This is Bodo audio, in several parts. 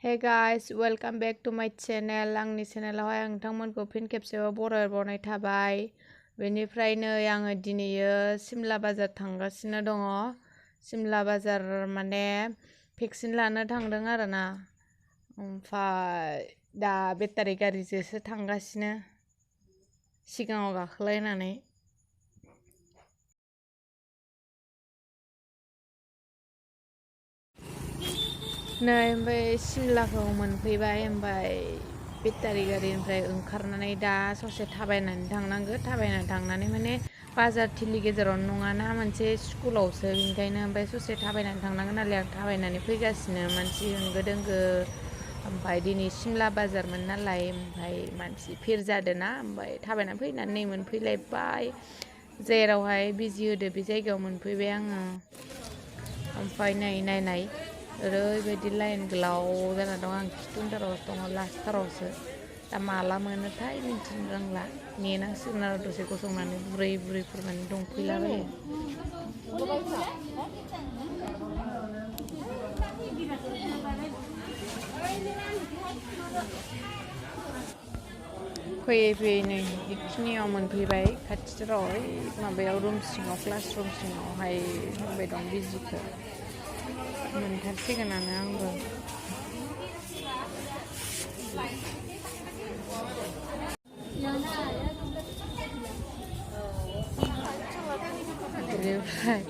Hey guys, welcome back to my channel. आंनि चेनेलावहाय आं नोंथांमोनखौ फिन खेबसेबाव बरायबावनाय थाबाय। बेनिफ्रायनो आङो दिनैयो सिमला बाजार थांगासिनो दङ। सिमला बाजार माने भेक्सिन लानो थांदों आरोना। ओमफ्राय दा बेटारि गारिजोंसो थांगासिनो सिगाङाव गाखोलायनानै। नै ओमफ्राय सिमलाखौ मोनफैबाय ओमफ्राय बेटारि गारिनिफ्राय ओंखारनानै दा ससे थाबायनानै थांनांगौ। थाबायनानै थांनानै माने बाजार थिलि गेजेरावनो नङाना मोनसे स्कुलावसो, बेनिखायनो ओमफ्राय ससे थाबायनानै थांनांगोन नालाय आं थाबायनानै फैगासिनो। मानसि होंगो दोंगो, ओमफ्राय दिनै सिमला बाजारमोन नालाय ओमफ्राय मानसि भिर जादोंना, ओमफ्राय थाबायनानै फैनानै नै मोनफैलायबाय। जेरावहाय बिजि होदो बे जायगायाव मोनफैबाय आङो। ओमफ्राय नायनाय ओरैबायदि लाइन गोलाव जाना दं। आं खिथुउनटारावसो दङ, लास्टथारावसो। दा माला मोनोथाय मिन्थिनो रोंला। नेनांसिगोन आरो दसे गसंनानै। बुरैफोर माने दंफैलाबायो। फैयै नै बेखिनियाव मोनफैबाय। खाथिथाराव ओइ माबायाव रुम सिङाव, क्लास रुम सिङावहाय होबाय दं बिजिखौ। मोनथारसिगोनानो आंबो। बेनिफ्राय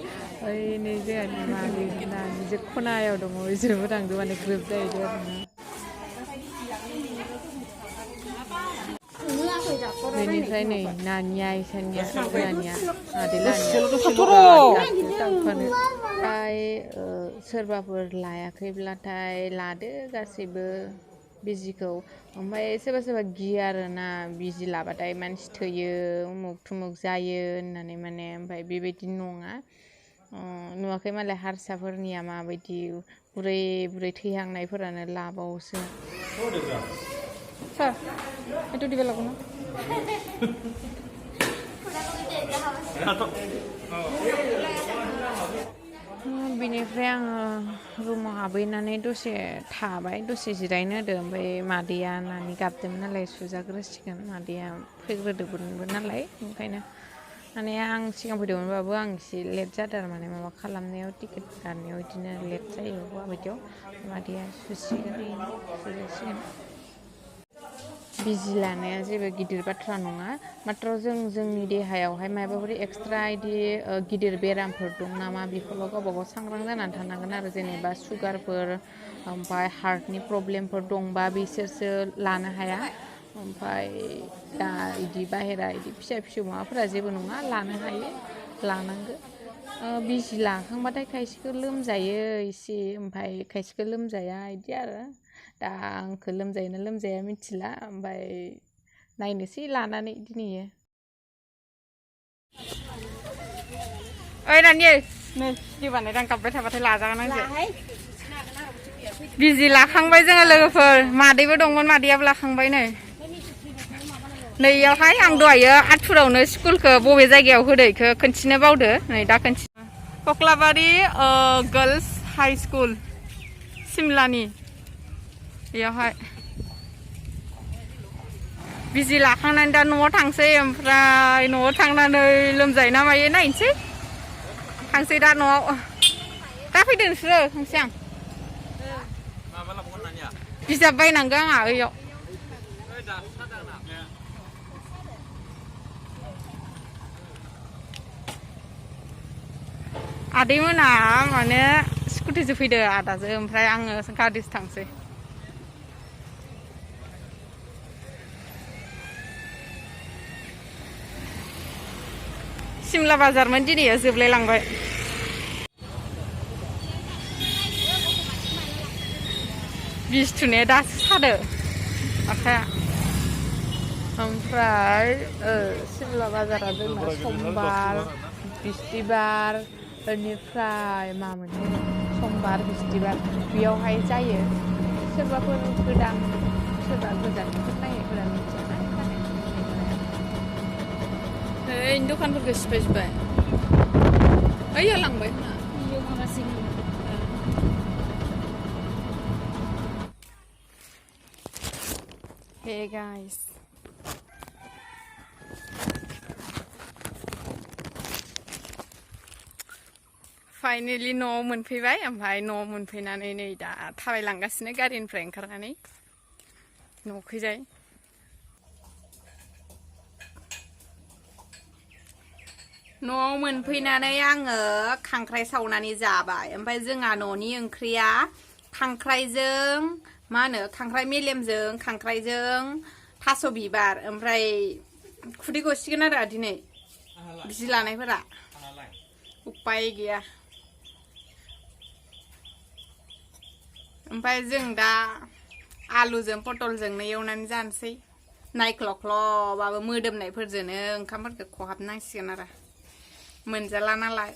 ओइ नै जोंहानि मादै नानि जे खनायाव दङ, बिसोरबो थांदों माने ग्रुप जाहैदों आरोना। बेनिफ्राय नै नानिया इसानिया नानिया मादै लानिया थांफानो। ओमफ्राय सोरबाफोर लायाखैब्लाथाय लादो गासैबो बिजिखौ। ओमफ्राय सोरबा गियो आरोना, बिजि लाबाथाय मानसि थैयो, उमुक थुमुक जायो होननानै माने। ओमफ्राय बेबायदि नङा। नुवाखै मालाय हारसाफोरनिया माबायदि बुरै थैहांनायफोरानो लाबावोसो। Sir, itu di belakang. बिनिफ्राय आङो रुमाव हाबहैनानै दसे थाबाय, दसे जिरायनो होदों। ओमफ्राय मादैया नानि गाबदोंमोन नालाय सुजाग्रोसिगोन। मादैया फैग्रोदोंमोनबो नालाय, ओंखायनो माने आं सिगां फैदोंमोनबाबो आं एसे लेट जादों आरो माने माबा खालामनायाव, टिकेट दाननायाव बिदिनो लेट जायो हौवा बायदियाव। मादैया सुजासिगोन। बिजि लानाया जेबो गिदिर बाथ्रा नङा, माथ्र' जोंनि देहायावहाय माबाफोर एक्सट्रा इदि गिदिर बेरामफोर दं नामा बेखौल' गावबागाव सांग्रां जानानै थानांगोन आरो। जेनेबा सुगारफोर, ओमफ्राय हार्टनि प्रब्लेमफोर दंबा बिसोरसो लानो हाया। ओमफ्राय दा इदि बाहेरा इदि फिसा माबाफोरा जेबो नङा, लानो हायो, लानांगौ। बिजि लाखांबाथाय खायसेखौ लोमजायो एसे, ओमफ्राय खायसेखौ लोमजाया इदि आरो। दा आंखौ लोमजायोना लोमजाया मिथिला, ओमफ्राय नायनोसै लानानै दिनैयो। ओइ नानि नै भिडिअ बानायदां, गाबबाय थाबाथाय लाजागोन आंजों। बिजि लाखांबाय जोङो लोगोफोर। मादैबो दंमोन, मादैयाबो लाखांबाय नै। नैयावहाय आं दहायो आथुरावनो स्कुलखौ बबे जायगायाव होदो इखौ खोन्थिनो बावदो। नै दा खोन्थिनो। कक्लाबारि गार्लस हाइ स्कुल सिमलानि बेयावहाय बिजि लाखांनानै दा न'आव थांसै। ओमफ्राय न'आव थांनानै लोमजायो ना मायो नायनोसै। थांसै दा न'आव। दा फैदो नोंसोरो, थांसै आं। बिजाब बायनांगौ आंहा ओइयाव। आदैमोना माने स्कुटिजों फैदो आदाजों, ओमफ्राय आङो गारिजों थांसै। सिमला बाजारमोन दिनै, जोबलाय लांबाय। बिजि थुनाया दासो सादो आखाया। ओमफ्राय सिमला बाजारा जोंना समबार, बिस्थिबार, बेनिफ्राय मामोन समबार, बिस्थिबार बेयावहाय जायो। सोरबाफोर गोदान, सोरबा गोजाननिफोर नायनायफोरा मिथियाना। नै दखानफोरखौ सिफायजोब्बाय। ओइयाव लांबाय खोमा। Hey guys. Finally न'आव मोनफैबाय ओमफ्राय न'आव मोनफैनानै नै दा थाबायलांगासिनो गारिनिफ्राय ओंखारनानै न'खैजाय न'आव मोनफैनानै आङो खांख्राइ सावनानै जाबाय ओमफ्राय जोंहा न'नि ओंख्रिया खांख्राइजों मा होनो खांख्राइ मेलेमजों खांख्राइजों थास' बिबार ओमफ्राय खुदै गसिगोन आरो दिनै बिदि लानायफोरा उपाय गैया ओमफ्राय जों दा आलुजों पटलजोंनो एवनानै जानोसै नायख्ल'ख्ल'बाबो मोदोमनायफोरजोंनो ओंखामफोरखौ खहाबनांसिगोन आरो मोनजाला नालाय